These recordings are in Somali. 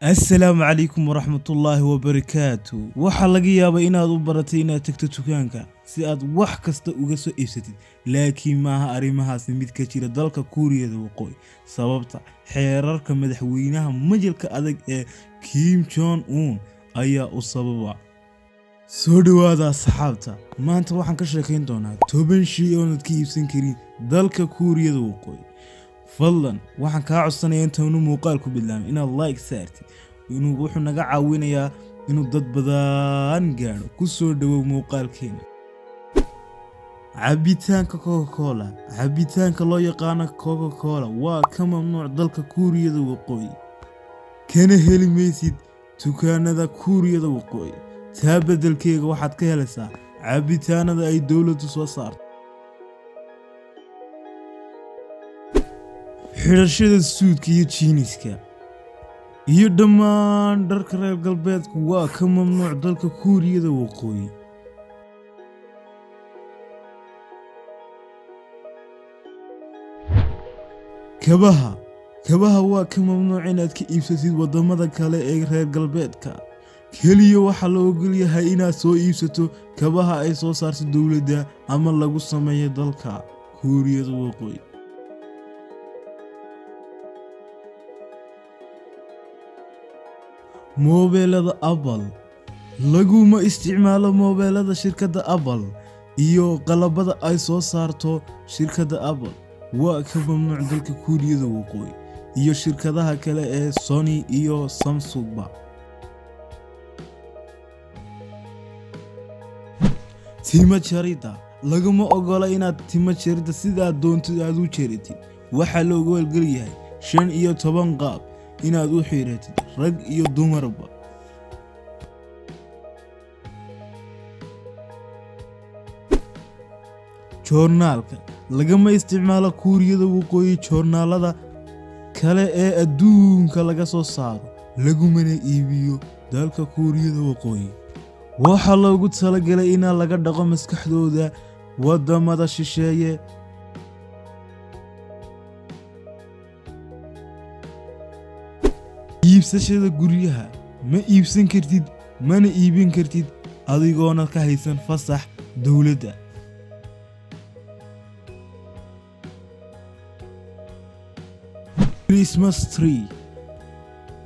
Assalaamu calaykum waraxmatullaahi wabarakaatu. Waxaa laga yaabaa inaad u baratay inaad tagto dukaanka si aad wax kasta uga soo iibsatid, laakiin maaha arrimahaasi mid ka jira dalka Kuuriyada Waqooyi. Sababta xeerarka madaxweynaha majalka adag ee Kim Jong Un ayaa u sababa. Soo dhawaada asxaabta, maanta waxaan ka sheekayn doonaa 10 shay oonad ka iibsan karin dalka Kuuriyada Waqooyi. Fadlan waxaan kaa codsanayaa intaanu muuqaalku bilaabin inaad like saartid, inuu wuxuu naga caawinayaa inuu dad badan gaadho. Ku soo dhawow muuqaalkeena. Cabitaanka Coca-Cola. Cabitaanka loo yaqaano Coca-Cola waa ka mamnuuc dalka Kuuriyada Waqooyi, kana heli maysid dukaanada Kuuriyada Waqooyi. Taa beddelkeega waxaad ka helaysaa cabitaanada ay dowladdu soo saarto. Xidhashada suudka iyo jiiniska iyo dhammaan dharka reer galbeedku waa ka mamnuuc dalka Kuuriyada Waqooyi. Kabaha waa ka mamnuuc inaad ka iibsatid waddamada kale ee reer galbeedka. Keliya waxaa la ogol yahay inaad soo iibsato kabaha ay soo saarto dowladda ama lagu sameeyo dalka Kuuriyada Waqooyi. Moobeelada Apple. Laguma isticmaalo moobeelada shirkadda Apple iyo qalabada ay soo saarto shirkadda Apple. Waa ka mamnuuc dalka Kuuriyada Waqooyi iyo shirkadaha kale ee Sony iyo Samsungba. Timo jaridda. Laguma ogola inaad timo jaridda sidaad doontid aad u jaratid. Waxaa la ogol yahay 15 qaab inaad u xiratid, rag iyo dumarba. Joornaalka. Lagama isticmaalo Kuuriyada Waqooyi joornaalada kale ee adduunka laga soo saaro, lagumana iibiyo dalka Kuuriyada Waqooyi. Waxaa loogu talagalay in laga dhaqo maskaxdooda waddamada shisheeye. Iibsashada guryaha. Ma iibsan kartid mana iibin kartid adigoona ka haysan fasax dowladda. Christmas tree.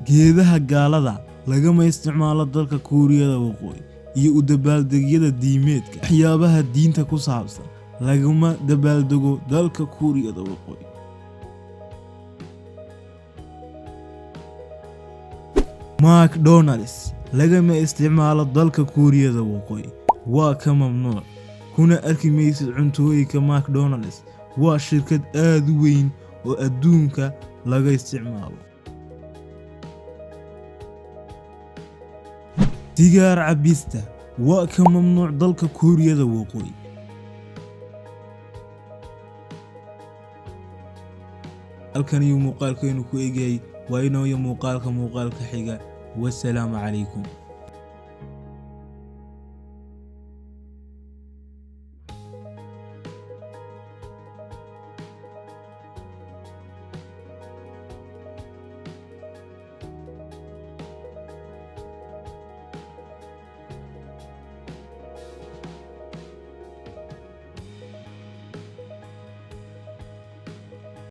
Geedaha gaalada lagama isticmaalo dalka Kuuriyada Waqooyi iyo u dabaaldegyada diimeedka. Waxyaabaha diinta ku saabsan lagama dabaaldego dalka Kuuriyada Waqooyi. McDonald's lagama isticmaalo dalka Kuuriyada Waqooyi, waa ka mamnuuc, kuna arki maysid cuntooyinka McDonald's. Waa shirkad aad u weyn oo adduunka laga isticmaalo. Sigaar cabista waa ka mamnuuc dalka Kuuriyada Waqooyi. Halkan iyo muuqaalkeenu ku egayay. Waa inooyo muuqaalka xiga. Wasalaamu calaykum.